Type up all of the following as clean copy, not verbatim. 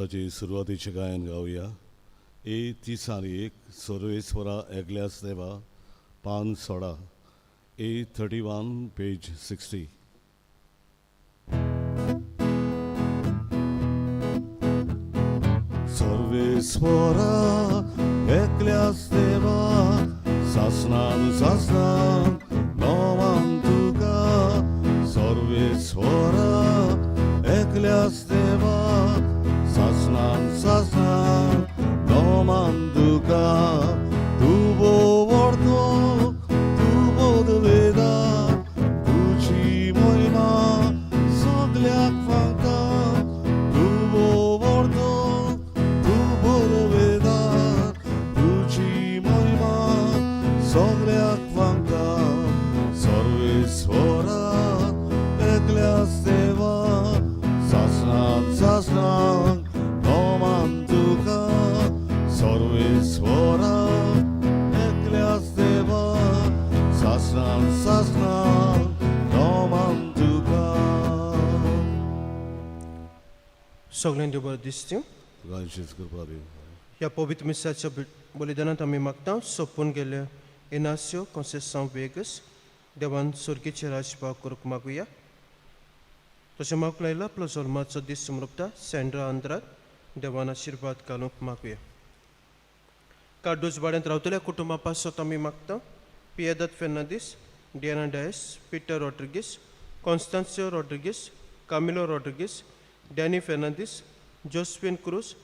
ताची सुरवातीचें गायन गावया. ए 31, सर्वेस्वरा एकल्याच देवा, पान 16. ए 31, पेज 60. सर्वेस्वरा एकल्याच देवा, सासनान सासनान नोमान तुका. सर्वेस्वरा एकल्याच देवा, सासनान सासनान नोमान तुका. तूं भोवडतो, तूं बदलेदार, तुजी महिमा सगल्याक फांकता. तूं भोवडतो, तूं बदलेदार, तुजी महिमा सगल्याक फांकता. सर्वेस्वरा एकल्याच देवा, सासनान सासनान नोमान तुका. सर्वेस्वरा एकल्याच देवा, सासनान सासनान नोमान तुका. सगळ्यांक देव बरें दिसचें. तुका कृपा देव. ह्या पवित्र मिसाच्या बलिदानांत आमी मागता सोंपून गेल्ल्या इनास्यो कॉन्सेसांव वेगस देवान सुर्गीचे राजभाव करूंक मागुया. तशें मागूंक लायला आपलो जल्माचो दीस समृपता सँड्रा आंद्रात देवान आशिर्वाद घालूंक मागुया. कार्डोज वाड्यांत रावतल्या कुटुंबा पासत आमी मागता Piedade Fernandes, Diana Dias, Peter Rodrigues, Constancio Rodrigues, Camilo Rodrigues, Danny Fernandes, Josephine Cruz,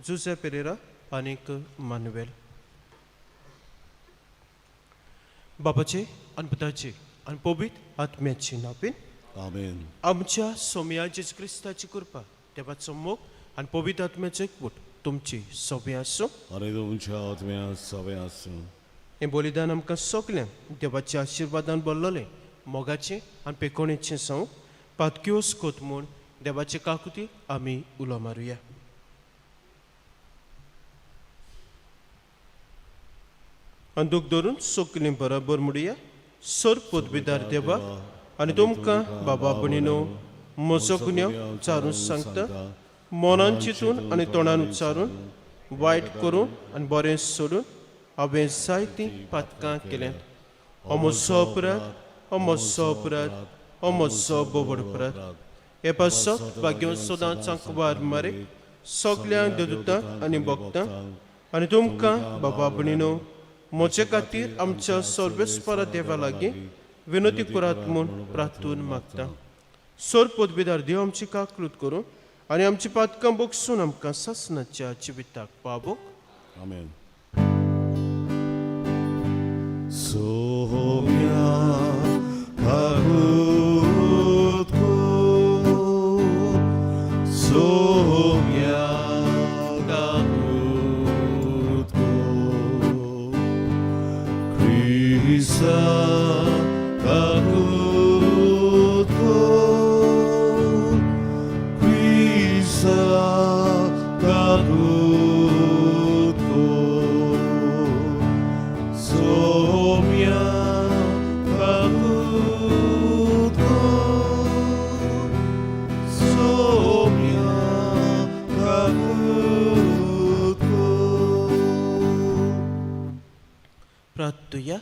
Jose Pereira आनीक मानुवेल. बाबाचे आनी पुताचे आनी पवित्र आत्म्याचे नांवान. आमेन. आमच्या सोम्या जेजू क्रिस्ताची कृपा, देवाचो मोग आनी पवित्र आत्म्याचो एकवट तुमची सगळें आसूं. आनी तुमच्या आत्म्या सवें आसूं. हें बलिदान आमकां सगल्यांक देवाच्या आशिर्वादान भरलेलें मोगाचें आनी पेकोणेचें जावं. पातक्योस कोत म्हूण देवाचे काकुती आमी उलो मारुया. अंदूक धरून सगलीं बराबर म्हणुया. सर पदवीदार देवा आनी तुमकां बाबा भणीनो म्हजो गुन्यांव उच्चारून सांगता. मनान चिंतून आनी तोंडान उच्चारून, वायट करून आनी बरें सोडून हांवें जायतीं पातकां केल्यांत. हो म्हजो अपराध, हो म्हजो अपराध, हो म्हजो बोबड अपराध. हे पासत भाग्य सदांच आंकवार मारे, सगल्या देवदूतांक आनी भक्तांक आनी तुमकां बाबा भणीनो म्हजे खातीर आमच्या सर्वेस्परा देवा लागीं विनंती करात म्हूण प्रार्थून मागता. सर पदवीदार देव आमची काकृत करूं आनी आमची पातकां बगसून आमकां सासनाच्या जिविताक पावोवंक. आमेन. सोम्या काकूत को, सोम्या काकूत को, क्रिस्ता काकूत को, क्रिस्ता काकूत को, सोम्या काकूत को, सोम्या काकूत को. प्रार्थुया.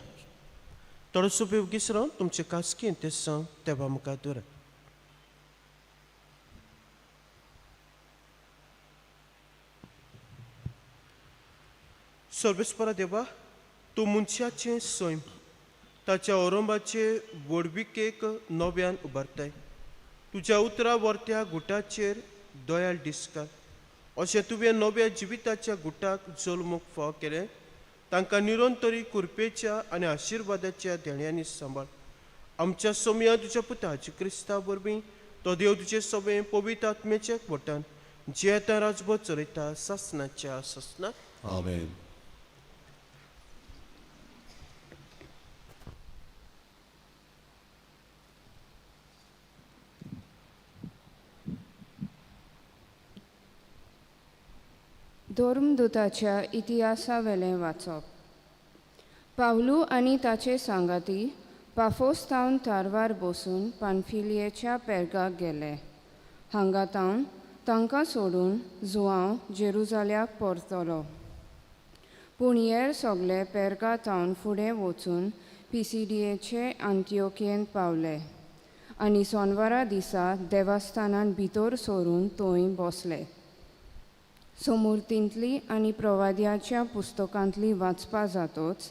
थोडोसो वेगीच रावन तुमचे खासगी इंतेसांव देवा मुखार दवरात. सर्वेस्परा देवा, तूं मनशाचें सैम ताच्या ओरंबाचे व्हडविकेक नव्यान उबारताय. तुज्या उतरां वर्त्या गुटाचेर दयाळ दिसता. अशें तुवें नव्या जिविताच्या गुटाक जल्मूंक फाव केलें. तांकां निरंतरी कृपेच्या आनी आशिर्वादाच्या देण्यांनी सांबाळ. आमच्या सोमया तुज्या पुता क्रिस्ता वरवीं, तो देव तुजे सगळें पवित्र आत्म्याच्या वटान जियेता राजभर चलयता सासनाच्या सासनाक. आमेन. धर्मदूताच्या इतिहासावेलें वाचप. पावलू आनी ताचे सांगाती पाफोस थावन तारवार बसून पानफिलियेच्या पेर्गाक गेले. हांगा तावन तांकां सोडून जुआंव जेरुजाल्याक परतलो. पूण हेर सगळे पेर्गा थावन फुडें वचून पिसिडियेचे आंतिओकेंत पावले आनी सोनवारा दिसा देवस्थानांत भितर सरून थंय बसले. सोमुर्तींतली आनी प्रवाद्याच्या पुस्तकांतली वाचपा जातोच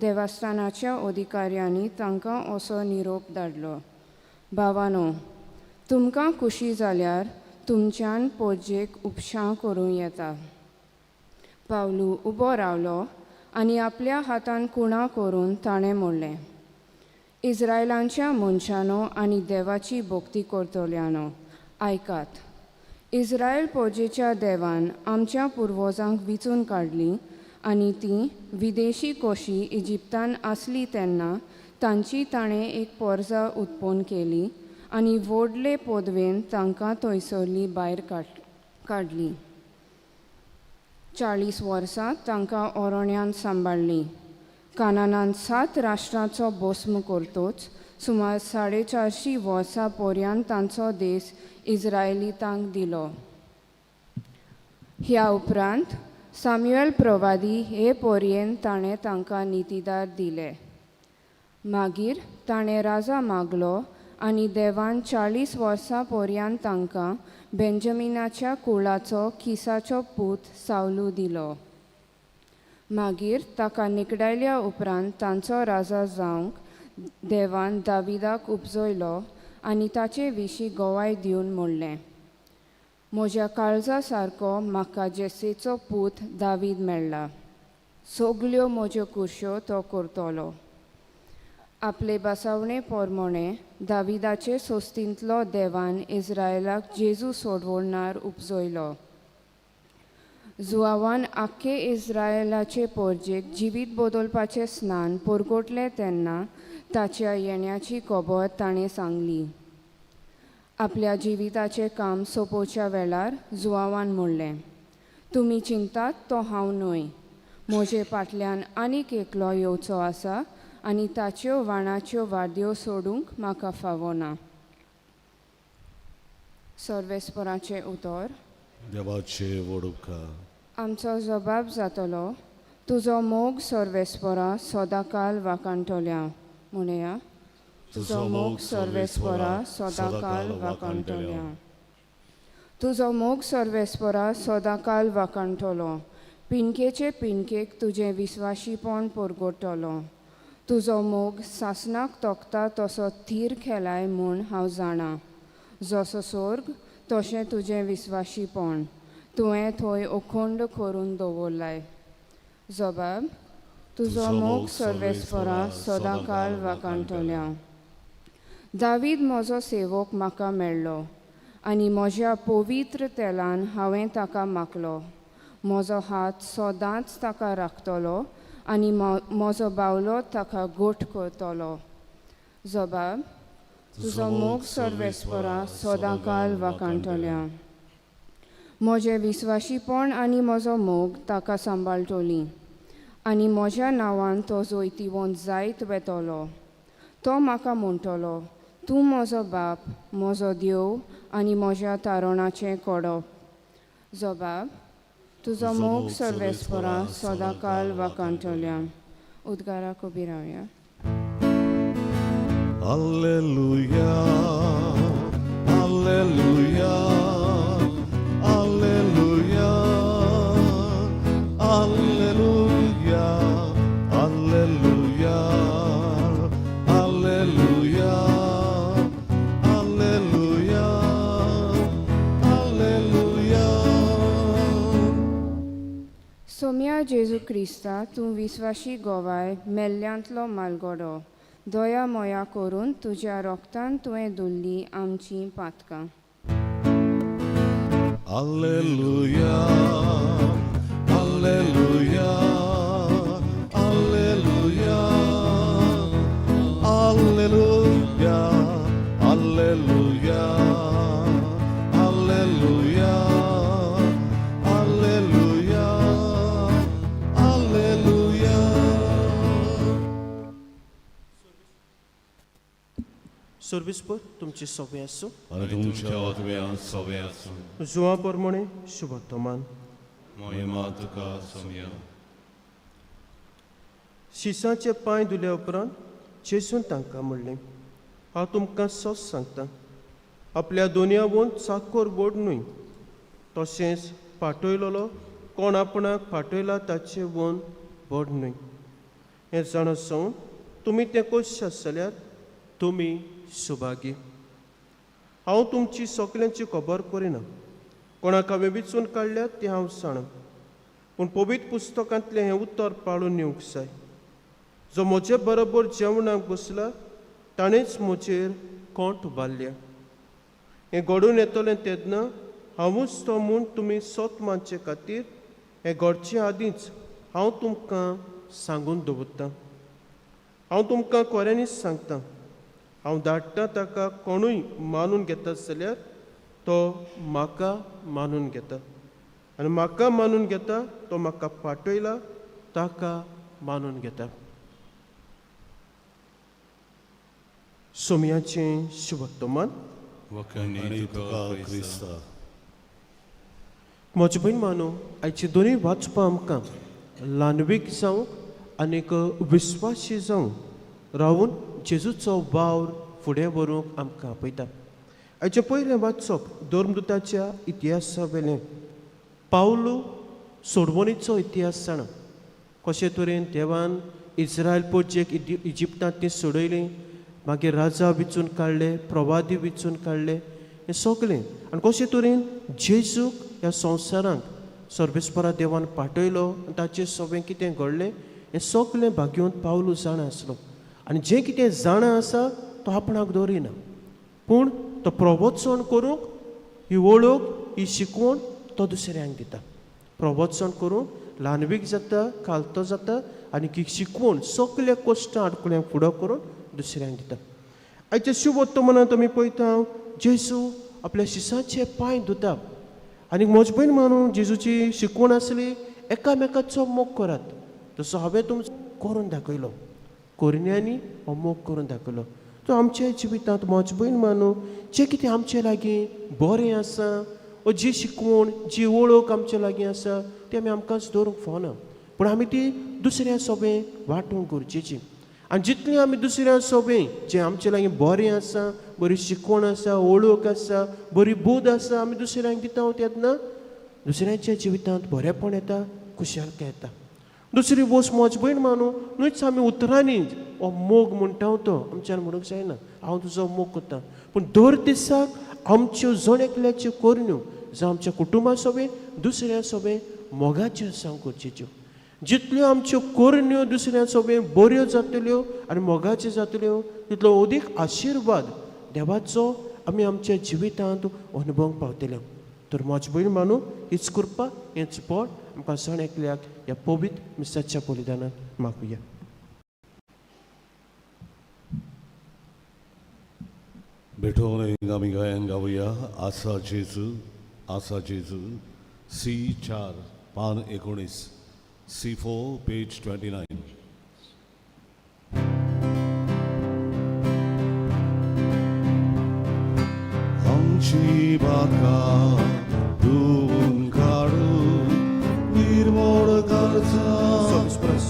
देवस्थानाच्या अधिकाऱ्यांनी तांकां असो निरोप धाडलो, भावानो, तुमकां खुशी जाल्यार तुमच्यान पोरजेक उपशां करूं येता. पावलू उबो रावलो आनी आपल्या हातान कुणा करून ताणें म्हणलें, इस्रायलांच्या मनशानो आनी देवाची भक्ती करतल्यानो, आयकात. इस्रायल पोरजेच्या देवान आमच्या पुर्वजांक विचून काडलीं आनी तीं विदेशी कशी इजिप्तान आसली तेन्ना तांची ताणें एक पोरजा उत्पन्न केली आनी व्हडले पदवेन तांकां थंयसरली भायर काडली. 40 वर्सां तांकां ओरण्यांत सांबाळ्ळीं. कानानान 7 राष्ट्रांचो भस्म करतोच सुमार 450 वर्सां पर्यंत तांचो देश इस्रायलितांक दिलो. ह्या उपरांत साम्युएल प्रवादी हे पोरयेन ताणें तांकां नितीदार दिले. मागीर ताणें राजा मागलो आनी देवान 40 वर्सां पर्यंत तांकां बेंजमिनाच्या कुळाचो किसाचो पूत सावलू दिलो. मागीर ताका निकडायल्या उपरांत तांचो राजा जावंक देवान दाविदाक उपजयलो आनी ताचे विशीं गवाय दिवन म्हणलें, म्हज्या काळजा सारको म्हाका जेसेचो पूत दावीद मेळ्ळा, सगल्यो म्हज्यो कुश्यो तो करतलो. आपले बसावणे पोरमोणे दाविदाचे सोस्तींतलो देवान इस्रायलाक जेजू सोडवणार उपजयलो. जुआवान आख्खे इस्रायलाचे पोरजेक जिवीत बदलपाचें स्नान परगटलें तेन्ना ताच्या येण्याची खबर ताणें सांगली. आपल्या जिविताचें काम सोंपोवच्या वेळार जुआवान म्हणलें, तुमी चिंतात तो हांव न्हय, म्हजे फाटल्यान आनीक एकलो येवचो आसा आनी ताच्यो वाणाच्यो वाद्यो सोडूंक म्हाका फावना. सर्वेस्पराचें उतर. देवाचे व्हड उपकार. आमचो जबाब जातलो, तुजो मोग सर्वेस्परा सदांकाल वाखाणटल्या. म्हणया, तुजो मोग सर्वेस्परा सदांकाल वाखाणटल्या. तुजो मोग सर्वेस्परा सदांकाल वाखाणटलो, पिनकेचे पिनकेक तुजें विस्वाशीपण परगटतलो. तुजो मोग सासणाक तोखता तसो थीर खेलाय म्हूण हांव जाणा. जसो सोर्ग तशें तुजें विस्वाशीपण तुवें थंय अखंड करून दवरलाय. जबाब, तुजो मोग सर्वेस्परा सदांकाल वाखाणटल्या. दावीद म्हजो सेवक म्हाका मेळ्ळो आनी म्हज्या पवित्र तेलान हांवें ताका मागलो. म्हजो हात सदांच ताका राखतलो आनी म्हजो बावलो ताका गोठ करतलो. जबाब, तुजो मोग सर्वेस्परा सदांकाल वाखाणटल्या. म्हजें विस्वाशीपण आनी म्हजो मोग ताका सांबाळटली आनी म्हज्या नांवान तो जैतिवंत जायत वेतलो. तो म्हाका म्हणटलो, तूं म्हजो बाप, म्हजो देव आनी म्हज्या तारणाचें कोडप. जबाब, तुजो मोग सर्वेस्परा सदांकाल वाखाणटल्या. उद्गाराक उबी रावया. Alleluia, Alleluia, Alleluia, Alleluia, Alleluia, Alleluia, Alleluia, Alleluia. Somya जेजू क्रिस्ता, तूं विस्वाशी गोवाय मेल्ल्यांतलो मालगडो, दया मोया करून तुज्या रोगतान तुवें धुल्ली आमचीं पातकां. Alleluia, Alleluia, Alleluia, Alleluia, Alleluia, Alleluia, Alleluia, Alleluia. सर्वीस पर तुमची सवे आसूं आनी तुमच्या आत्म्यान सवे आसूं. जुवा प्रमाणे शुभवर्तमान. महिमा तुका सोमया. शिसाचे पांय धुल्या उपरांत जेजून तांकां म्हणलें, हांव तुमकां सत सांगता, आपल्या दोनयावून चाकोर व्हड न्हय, तशेंच पाटयलोलो कोण आपणाक पाटयला ताचे वोन व्हड न्हय. हें जाणा जावन तुमी तें करशात जाल्यार तुमी सुभागी. हांव तुमची सगल्यांची खबर करिना, कोणाक हांवें विचून काडल्यात तें हांव जाणा, पूण पवित्र पुस्तकांतलें हें उतर पाळून येवंक जाय, जो म्हजे बरोबर जेवणाक बसला ताणेंच म्हजेर कोंट उबारल्या. हें घडून येतलें तेन्ना हांवूच तो म्हूण तुमी सत मानचे खातीर हें घडचे आदींच हांव तुमकां सांगून दवरतां. हांव तुमकां खऱ्यांनीच सांगता, हांव धाडटा ताका कोणूय मानून घेता जाल्यार तो म्हाका मानून घेता, आनी म्हाका मानून घेता तो म्हाका पाटयला ताका मानून घेता. सोमयाचें शुभवर्तमान. आनी तुका क्रिस्ता. म्हजे भयण मानू, आयची दोनूय वाचपां आमकां ल्हानवीक जावंक आनीक विस्वाशी जावंक रावून जेजूचो वावर फुडें व्हरूंक आमकां आपयता. आयचें पयलें वाचप धर्मदुताच्या इतिहासा वेलें. पावलू सोडवणीचो इतिहास जाणा, कशे तरेन देवान इस्रायल पोरजेक इजिप्तांत ती सोडयली, मागीर राजा विचून काडले, प्रवादी विचून काडले, हें सगळें, आनी कशे तरेन जेजूक ह्या संवसारांत सर्वेस्परा देवान पाटयलो आनी ताचें सगळें कितें घडलें हें सगळें भाग्योवन पावलू जाणा आसलो. आनी जें कितें जाणा आसा तो आपणाक दवरिना, पूण तो प्रवचन करूंक ही वळख ही शिकवण तो दुसऱ्यांक दिता. प्रवचन करूंक ल्हानवीक जाता, खालतो जाता, आनी ही शिकवण सगल्या कश्टां आडकुळ्यांक फुडो करून दुसऱ्यांक दिता. आयच्या शुभवर्तमानांत आमी पळयता जेजू आपल्या शिसाचे पांय धुता. आनी म्हज भयण मानून जेजूची शिकवण आसली एकामेकाचो मोग करात, तसो हांवें तुमचो करून दाखयलो, करण्यांनी हो मोग करून दाखयलो. तो आमच्या जिवितांत म्हज भयण मानू जें कितें आमचे लागीं बरें आसा वो जी शिकवण जी वळख आमचे लागीं आसा ती आमी आमकांच दवरूंक फावना, पूण आमी ती दुसऱ्या सोबें वांटूंक गरजेची. आनी जितलें आमी दुसऱ्या सोबें जें आमचे लागीं बरें आसा, बरी शिकवण आसा, वळख आसा, बरी बूद आसा, आमी दुसऱ्यांक दिता तेन्ना दुसऱ्यांच्या जिवितांत बरेंपण येता, खुशालकाय येता. दुसरी वस्त म्हज भयण मानू न्हूच आमी उतरांनी हो मोग म्हणटा तो आमच्यान म्हणूंक जायना, हांव तुजो मोग करता, पूण दर दिसाक आमच्यो जण एकल्याच्यो करण्यो जावं आमच्या कुटुंबा सोबें दुसऱ्या सोबें मोगाच्यो जावंक गरजेच्यो. जितल्यो आमच्यो करण्यो दुसऱ्या सोबें बऱ्यो जातल्यो आनी मोगाच्यो जातल्यो तितलो अदीक आशिर्वाद देवाचो आमी आमच्या जिवितांत अनुभवंक पावतले. तर म्हज भयण मानू हीच कृपा हेंच बळ आमकां जण एकल्याक ह्या पवित्र मिसाच्या बलिदानांत मागुया. भेटोवन आमी गायन गावया आसा जेजू आसा जेजू, सी 4 पान 19, C4 page 29. आमची बाका धुवून काडू निर्मोड करचा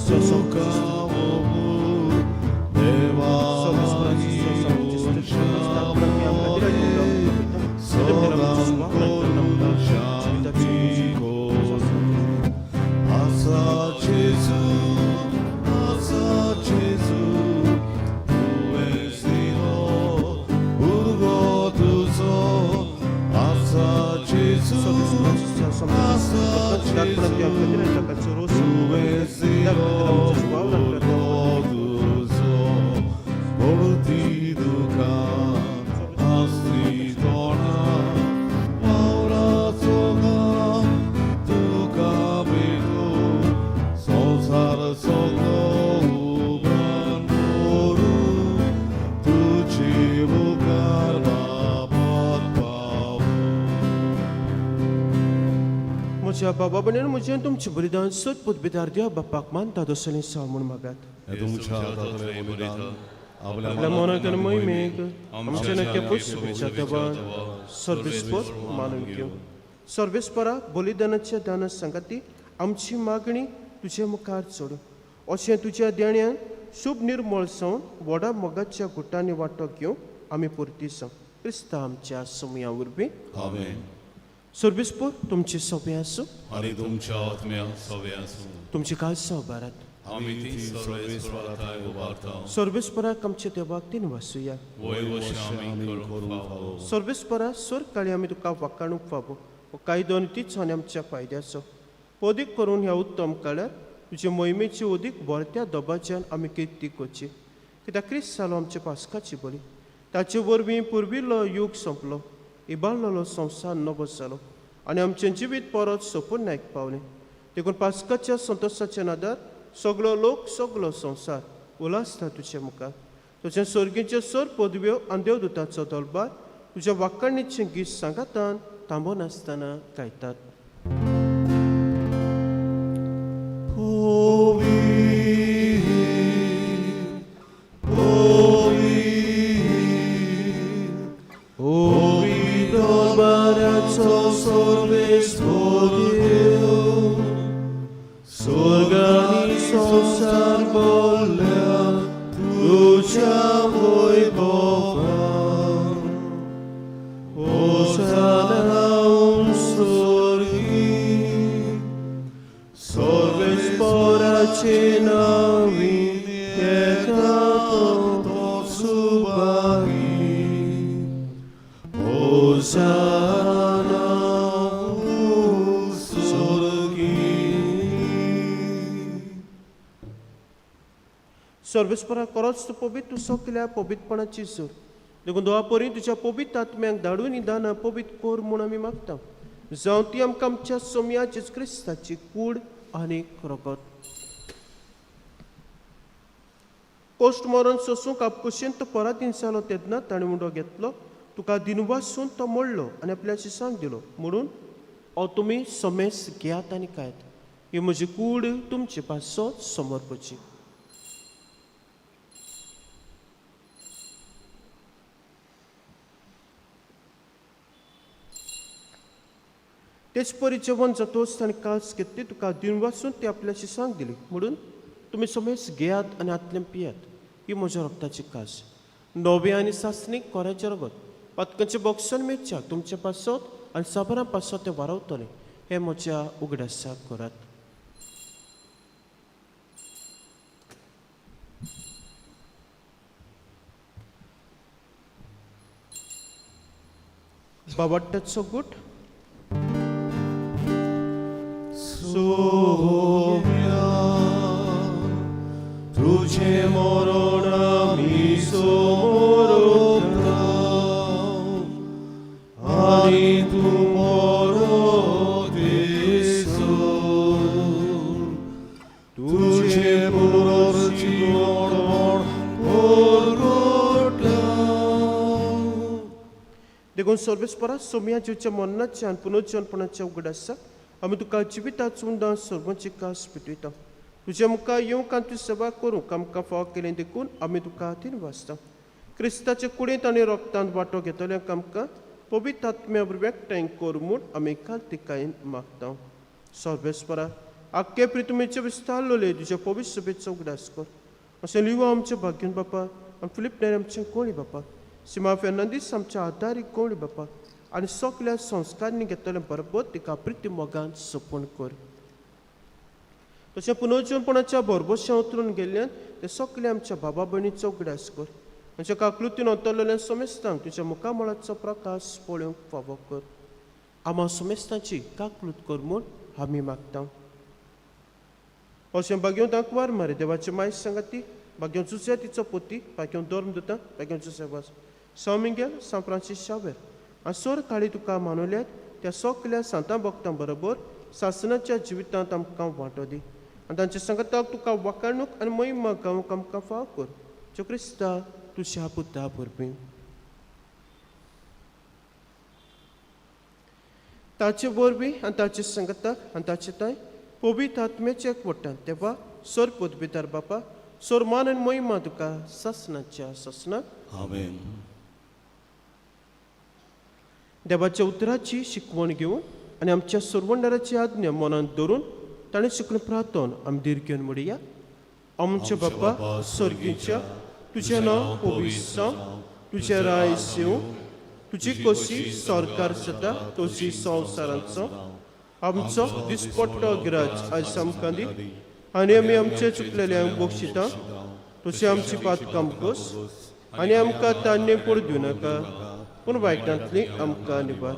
तुका ओबू देवा सदां करून शांती करूं. आसा जेजू आसा जेजू तुवें दिलो भुरगो तुजो, आसा जेजू आसा जेजू तुवें दिलो भुरगो तुजो, पडती दुकां आसती तोंडां वावराचो घाम तुका भेटूं, संवसार सगळो उबरान करूं, तुजे मुखार बाबाक पावूं. म्हज्या बाबा भयणीन म्हजें तुमचें बलिदान सत पदवीदार देव बापाक मानता तसलें साव म्हूण मागात. हें तुमच्या हातांतलें बलिदान आपल्या मनाक आनी मोहिमेक आमच्या नक्या पुस्तकाच्या देवान सर्वेस्पर मानून घेवं. सर्वेस्परा बलिदानाच्या दाना सांगाती आमची मागणी तुजे मुखार चडूं अशें तुज्या देण्यान शुभ निर्मळ जावन व्हडा मोगाच्या गुटांनी वांटो घेवंक आमी पुरती जावं क्रिस्ता आमच्या समया वरवीं. आमेन. सर्वेस्पर तुमचे सोबे आसूं आनी तुमच्या आत्म्या सवे आसूं. तुमची काळसां उबारात. आमी ती सर्वेस्परा थाय उबारता. सर्वेस्पराक आमच्या देवाक तीन वासुया. वय वशें आमी करूंक फावो. सर्वेस्परा सोर काळी आमी तुका वाकाणूंक फावो हो कायदो आनी तीच आनी आमच्या फायद्याचो अदीक करून ह्या उत्तम काळार तुजे मोहिमेची अदीक बरत्या दबाज्यान आमी किर्ती करची कित्याक क्रिस्त जालो आमच्या पास्काची बली ताचे वरवीं पुर्विल्लो यूग सोंपलो इबाडलेलो संवसार नवो जालो आनी आमचें जिवीत परत सोंपून पावलें देखून पास्काच्या संतोशाच्या नादार सगलो लोक सगलो संवसार उलासता तुजे मुखार तुजें सर्गीचे सर पदव्यो आनी देवदूताचो दलबार तुज्या वाकाणीचें गीत सांगातान थांबनासतना गायतात. दरबाराचो सर्वेस्पर देव स्वर्गानी संवसार बोल्ल्या तुज्या वैभवान. होसाना स्वर्गी सर्वेस्पराचे नांवी येता तो सुबाई. होसाना स्वर्गी. सर्वेस्परा करोच तूं पवित्र तूं सगल्या पवित्रपणाची जोर देखून दोवा परी तुज्या पवित्र आत्म्यांक धाडून ही दानां पवित्र कर म्हूण आमी मागता जावं ती आमकां आमच्या सोम्या जेजू क्रिस्ताची कूड आनी रगत. कोश्ट मरण सोसूंक आपकुशीन तो परातीन जालो तेन्ना ताणें उंडो घेतलो तुका दिनवासून तो मोडलो आनी आपल्या शिसांक दिलो म्हणून हो तुमी समेस घेयात आनी खायात ही म्हजी कूड तुमचे पासत समर्पची. तेच परी जेवण जातोच ताणें कास घेतली तुका दिनवासून ती आपल्या शिसांक दिली म्हणून तुमी समेस घेयात आनी आतलें पियात ही म्हज्या रक्ताची कास नवे आनी सासणीक कोऱ्याचें रगत पातकांचें बॉक्सन मेळच्या तुमचे पासत आनी साबरां पासत तें वारवतलें हें म्हज्या उगडासाक करात. बाबाट्याचो गुट. सोम्या तुझे मरण आमी समोरता आनी तूं परत येसर तुझे पुनर्जीवण परगटला. देखून सर्वेस्परा सोम्या जिवच्या मरणाच्या आनी पुनर्जनपणाच्या उगडासा आमी तुका जिविताचो उंदां सर्वांची कास पेटयता तुज्या मुखार येवंक आनी तुजी सेवा करूंक आमकां फावो केलें देखून आमी तुका हातीन वाचता क्रिस्ताचे कुडींत आनी रोगतांत वांटो घेतल्यांक आमकां पवित्र आत्म्या वरवीं एकठांय कर म्हूण आमी कालतिकायेन मागता. सर्वेस्परा आख्खे प्रितुमेचे विस्तारलेले तुज्या पवित्र सभेचो उगडास कर अशें लिवा आमच्या भाग्यन बापा आनी फिलीप नेर आमच्या कोणी बापा सीमा फेर्नांदीस आमच्या आदारी कोणी बापा आनी सगल्या संस्कारांनी घेतलें बरोबर तिका प्रिती मोगान सोंपून कर. तशें पुनर्जीवनपणाच्या भरभोश्या उतरून गेल्ल्यान ते सगळे आमच्या बाबा भयणीचो उगडास कर आमच्या काकलुतीन अंतरलेल्या समेस्तांक तुज्या मुखामळाचो प्रकाश पळोवंक फावो कर. आमा समेस्तांची काकलूत कर म्हूण आमी मागता. अशें बागेवन दाखवार मारे देवाचे माय सांगाती बागेवन जुझ्या तिचो पोती बागेवन धर्म दिता बागेवन जुझ्या वास सांव मिंगेल सांव फ्रांसीस शावेर आनी सोर काळी तुका मानवल्यात त्या सगल्या सांतां भक्तां बरोबर सासनाच्या जिवितांत आमकां वांटो दी आनी तांच्या सांगाताक तुका वाकाणूक आनी महिमा गावंक आमकां फाव कर जो क्रिस्ता तुज्या पुता वरवीं. ताचे वरवीं आनी ताचे सांगाताक आनी ताचे ताय पवित्र आत्म्याच्या एकवटान तेव्हा सर पदवीदार बापा सोरमान आनी मोहिमा तुका सासणाच्या सासणाक. आमेन. देवाच्या उतराची शिकवण घेवन आनी आमच्या सोरवंडाराची आज्ञा मनांत धरून ताणें शिकलें प्रार्थन आमी धीर घेवन म्हणया. आमच्या बापा सर्गीच्या, तुजें नांव पवित्र जावं, तुजें राय येवं, तुजी कशी सरकार जाता तशी संवसारांत जावं. आमचो दिसपट्टो गिराज आयज आमकां दी आनी आमी आमचे चुकलेल्यांक बक्षिता तशी आमची पातकां कस आनी आमकां तान्य पडू दिवं नाका, पूण वायटांतली आमकां निवार.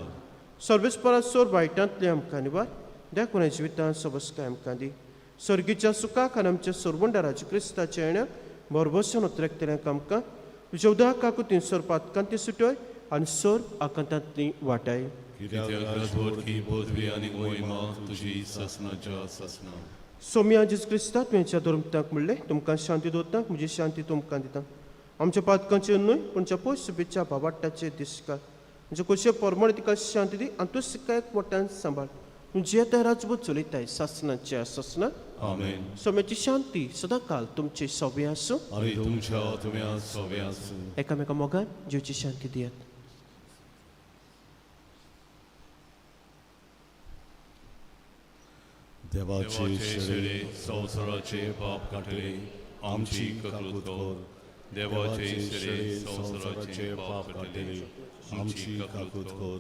सर्वेस्परा सोर वायटांतली आमकां निवार, देखून जिवितांत सबस्काय आमकां दी. सर्गीच्या सुखाक आनी आमच्या सोरवंडाराच्या क्रिस्ताच्या येण्याक भरभरसान उतरेकतल्यांक आमकां तुज्या उदक काकुतीन सोर पातकांती सुटय आनी सोर आकांतांतली वाटाय. कित्याक राजवटकी पदवी आनी मोहिमा तुजी सासणाच्या सासणा. सोम्या जेजू क्रिस्ता, तुवें धर्मतांक म्हणलें, तुमकां शांती दवरता, म्हजी शांती तुमकां दिता. आमच्या पातकांचे न्हय पूण पयस शुभेच्छा भावाट्टाचे दिसकार म्हणजे कशे परमण तिका शांती दी आनी तूं सिकायक मोट्यान सांबाळ. तूं जियेता राजबूत चलयताय सासणाच्या सासणाक. आमेन. सोम्याची शांती सदांकाल तुमचे सवे आसूं आनी तुमच्या आत्म्या सवे आसूं. एकामेका मोगान जिवची शांती दियात. देवाचे देवाचे शेळे शेळे संवसाराचे पाप काडटले, आमची काकूत कर. देवाचे शेळे संवसाराचे पाप काडटले, आमची काकूत कर.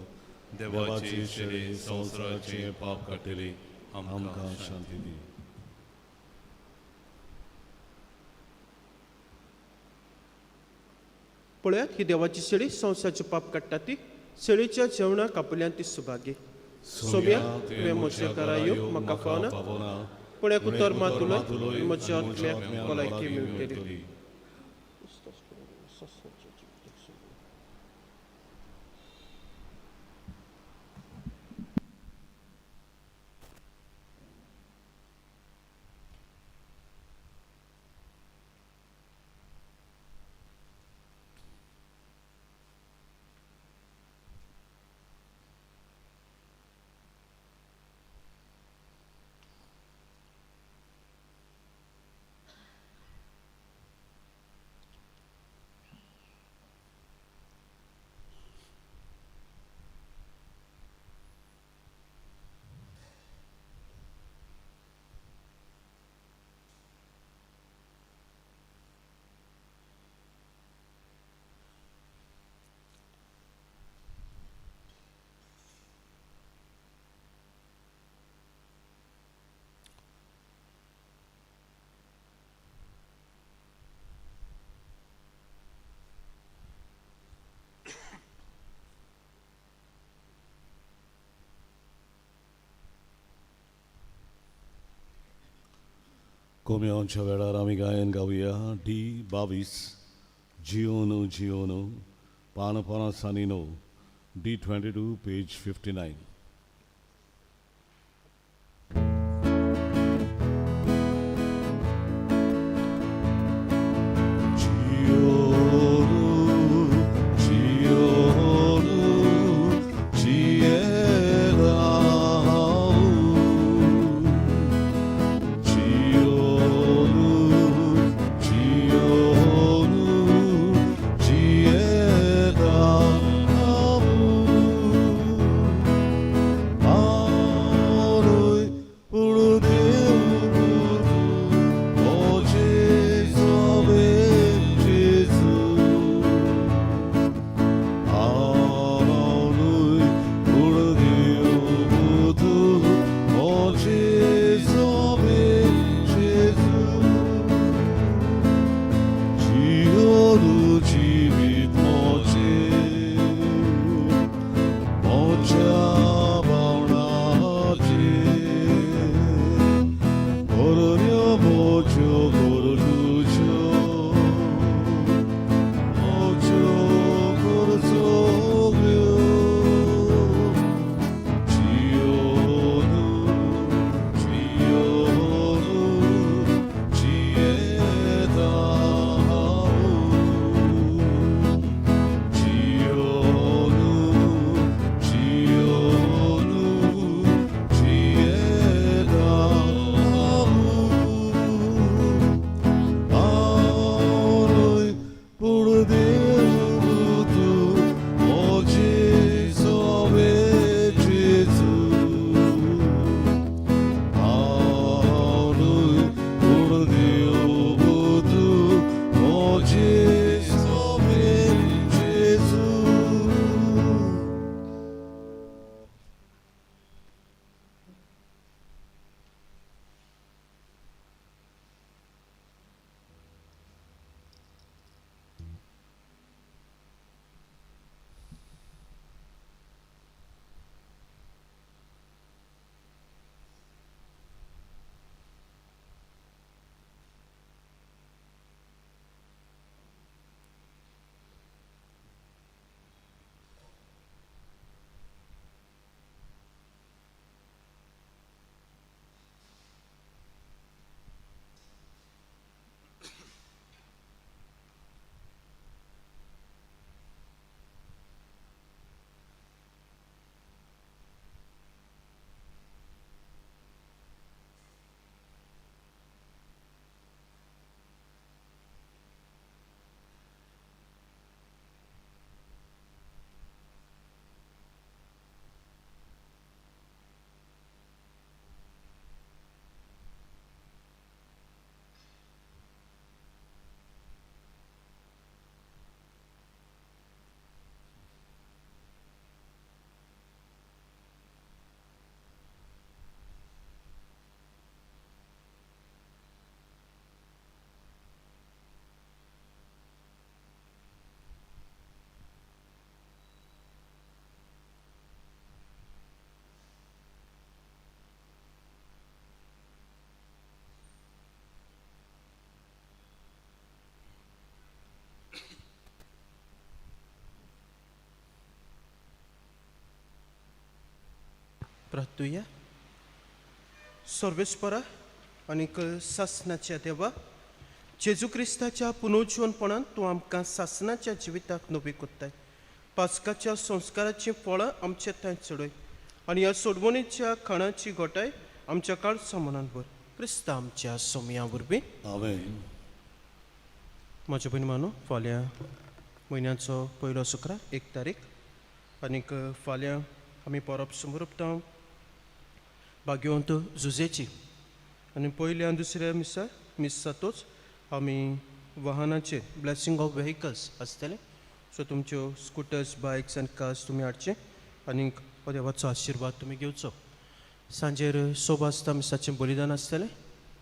देवाचे शेळे संवसाराचे पाप काडटले, आमकां शांती दी. पळयात ही देवाची शेळी संवसाराचे पाप काडटा ती शेळीच्या जेवणाक आपल्यान ती सुभागी. सोम्या, तुवें म्हज्या घरा येवंक म्हाका फावना, पूण एक उतर मात उलय, म्हज्या आत्म्याक भलायकी मेळटली. कोम्यांच्या वेळार आमी गायन गावया डी 22 जियोनो जियोनो, पान 59, डी 22 पेज 59. जियोनो जियोनो जियेला जियोनु जियोनु जियेला हांव. प्रार्थुया. सर्वेस्परा आनीक सासनाच्या देवा, जेजू क्रिस्ताच्या पुनर्जीवनपणान तूं आमकां सासनाच्या जिविताक नवी कोत्ताय. पास्काच्या संस्काराचीं फळां आमचे थंय चडय आनी ह्या सोडवणीच्या खाणाची घोटाय आमच्या काळसा मनान भर. क्रिस्ता आमच्या सोमया वरवीं. आमेन. म्हज्या भयणी मानो, फाल्यां म्हयन्याचो पयलो शुक्रार 1 तारीख आनीक फाल्यां आमी परब समरुपता भाग्यवंत जुजेची आनी पयल्या आनी दुसऱ्या मिसार मीस जातूच आमी वाहनाचेर ब्लेसींग ऑफ व्हेकल्स आसतलें. सो तुमच्यो स्कुटर्स, बायक्स आनी कार्स तुमी हाडचे आनीक हो देवाचो आशिर्वाद तुमी घेवचो. सांजेर 6 वाजता मिसाचें बलिदान आसतलें,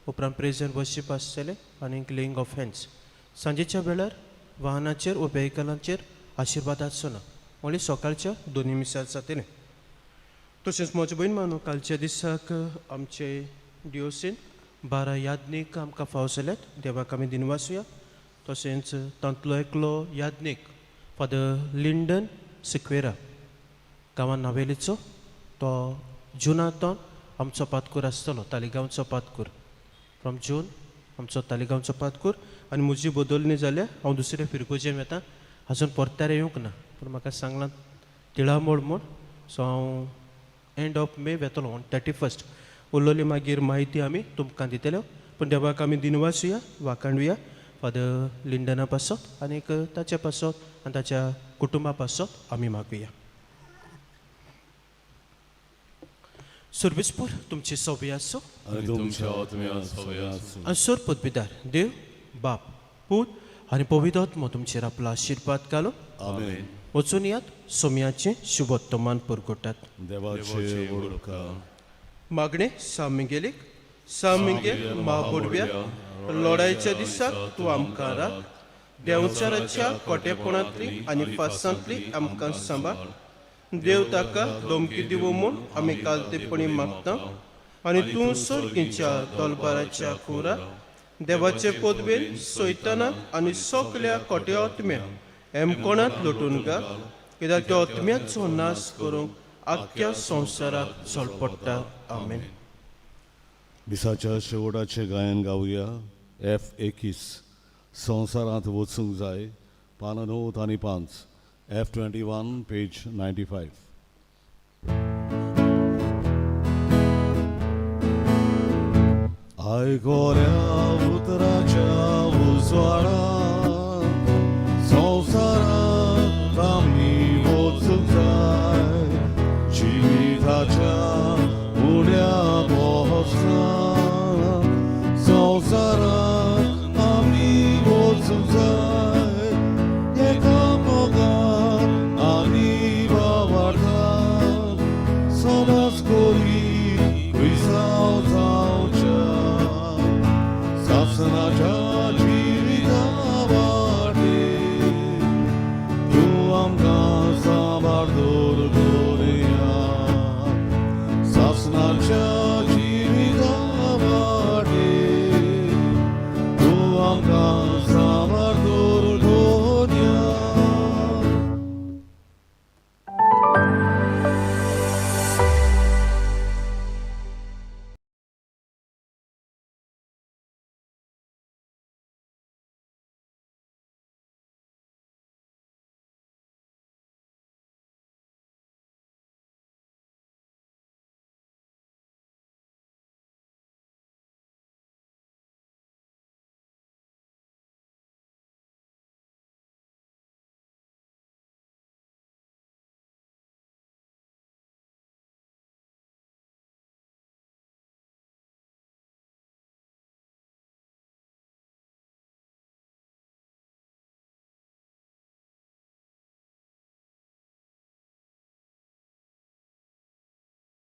उपरांत प्रेज एंड वर्शीप आसतलें आनीक लेईंग ऑफ हँड्स. सांजेच्या वेळार वाहनाचेर वा व्हेकलांचेर आशिर्वाद आसचो ना, ओन्ली सकाळच्या दोनी मिसार जातलें. तशेंच म्हज्या भयण मानू, कालच्या दिसाक आमचे डिओसीन 12 याज्ञीक आमकां फावो जाल्यात, देवाक आमी दिनवासुया. तशेंच तांतलो एकलो याज्ञीक फादर लिंडन सिक्वेरा, गांवान नावेलीचो, तो जुनांत आमचो पातकूर आसतलो, तालिगांवचो पातकूर. फ्रॉम जून आमचो तालिगांवचो पातकूर. आनी म्हजी बदलणी जाल्या, हांव दुसरे फिरगोजेन वता, आजून परत्यार येवंक ना, पूण म्हाका सांगलां तिळामोळ म्हूण. सो हांव एंड ऑफ मे वेतलो, ऑन 31. उरलेली मागीर म्हायती आमी तुमकां दितल्यो. पूण देवाक आमी दिनवासुया, वाखाणुया फादर लिंडना पासत आनीक ताच्या पासत आनी ताच्या कुटुंबा पासत आमी मागुया. सर्विसपूर तुमची सोबी आसूं आनी तुमच्या आत्म्या सवय आसूं. आनी सर पदवीदार देव बाप, पूत आनी पवित्र आत्मो तुमचेर आपलो आशिर्वाद घालो. आमेन. वचून यात, सोमयाचें शुभोत्तमान पुरगोटात. देवाचे व्हड उपकार. मागणें सामिगेलीक. सामिगेल म्हाबोडव्या, लढायच्या दिसाक तूं आमकां राख. देंवचाराच्या कोटेपणांतली आनी फासांतली आमकां सांबाळ. देव ताका धमकी दिवं म्हूण आमी कालतेपणी मागता आनी तूं सर्गीच्या दलबाराच्या कुरा देवाचे पदवेन सैतानाक आनी सगल्या कोटे आत्म्याक एमकोणांत लोटून घाल, कित्याक त्या आत्म्याचो नाश करूंक आख्ख्या संवसाराक चल पडटा. आमेन. मिसाच्या शेवटाचें गायन गावया. एफ 21, संवसारांत वचूंक जाय, पानां 9 आनी 5, एफ 21, पेज 95. आयकोल्या उतराच्या उजवाडा.